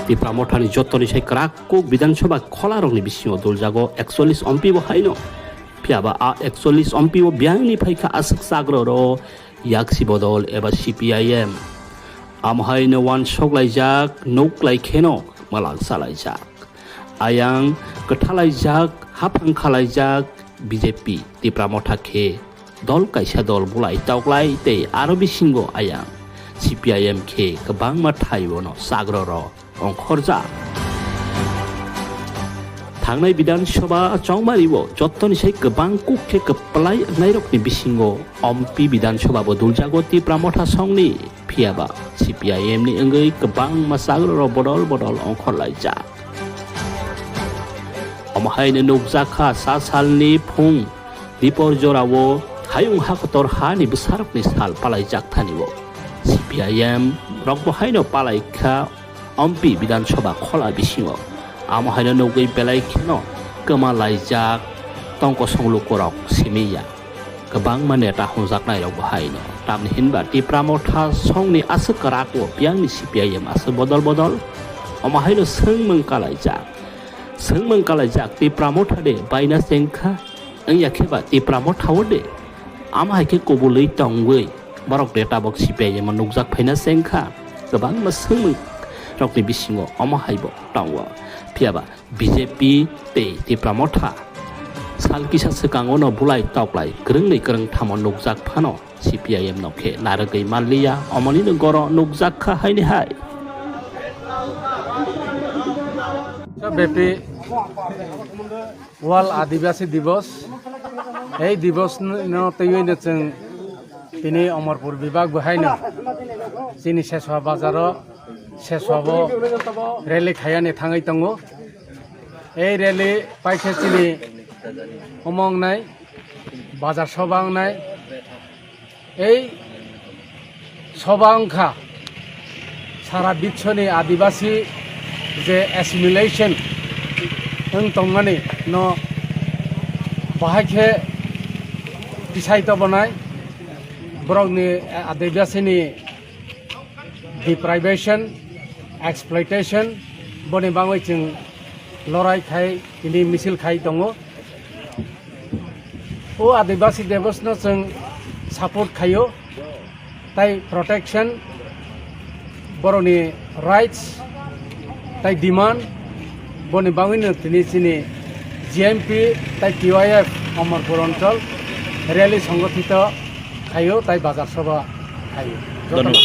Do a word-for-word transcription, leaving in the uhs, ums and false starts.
Tipra Mothani jottoni sai kwrak kuk Bidhan Sabha kholarokni bisingo duljago ekchollis M P bo haino. Phiya ba a ekchollis M P o biyangni phaikha aswk chagroro yaksi bodol eba C P I M. Amo haino uansuk laijak, nuk lai kheno mwlang sa laijak. Ayang kwthalaijak, haphang khalaijak, B J P Tipra Motha khe dol kaisa dol bulai toklai tei aro bisingo ayang C P I M khe kwbangma thaibono chagroro ongkhorjak. Thangnai Bidhan Sabha chongmario jottoni sai kwbang kuk khe kwplai wngnairokni bisingo M P Bidhan Sabha bo duljago Tipra Motha songni, phiya ba C P I M ni wngwi kwbangma chagroro bodol bodol ongkhorlaijak. Omo haino nukjakha sa salni phung dipor jorao hayung hakotor hani bwsarokni sal palaijak thanio. C P I M rokbo haino palaikha M P Bidhan Sabha khola bisingo. Amo haino nugwi belai kheno kwma laijak tongkosong lukurok simi ya. Kwbangma neta hwnjaknairokbo haino. Tamni hinba Tipra Motha songni aswk kwrago biyangni C P I M aswk bodol bodol. Omo haino swngmung kalaijak. Swngmung kalaijak Tipra Motha de baina chengkha? Wngya khe ba Tipra Motha o de? Amo hai khe kubului tongwi borok de tabok C P I M o nukjak phaina chengkha. Kwbangma swngmung rokni bisingo omo haibo tongo. Phiya ba B J P tei Tipra Motha sal kisa swkango no bulai toklai kwrwngni kwrwngthamo nukjak phano C P I M no khe narwgwi manliya, omonino goro nukjak kha haini hai. Bepi World Adibasi Divos, ei Divos no twiwi no chwng tini Omorpur bibak bo haino chini Seswa bazaro, Seswa bo rally khayani thangwi tongo. Ei rally paikhe chini omo wngnai, bazar soba wngnai. Ei soba wngkha sara bichoni adibasi je assimilation wng tongmani no bahai khe tisai tobonai, borokni adibasini deprivation, exploitation, boni bagwi chwng lorai khai, tini misil khai tongo. O Adibasi Divos no chwng support khaio, tai protection, boroni rights, tai demand, boni bagwino tini chini G M P tai T Y F Omorpur Anchal rally songothito khaio, tai bazar soba khaio. Joto dhonnobad.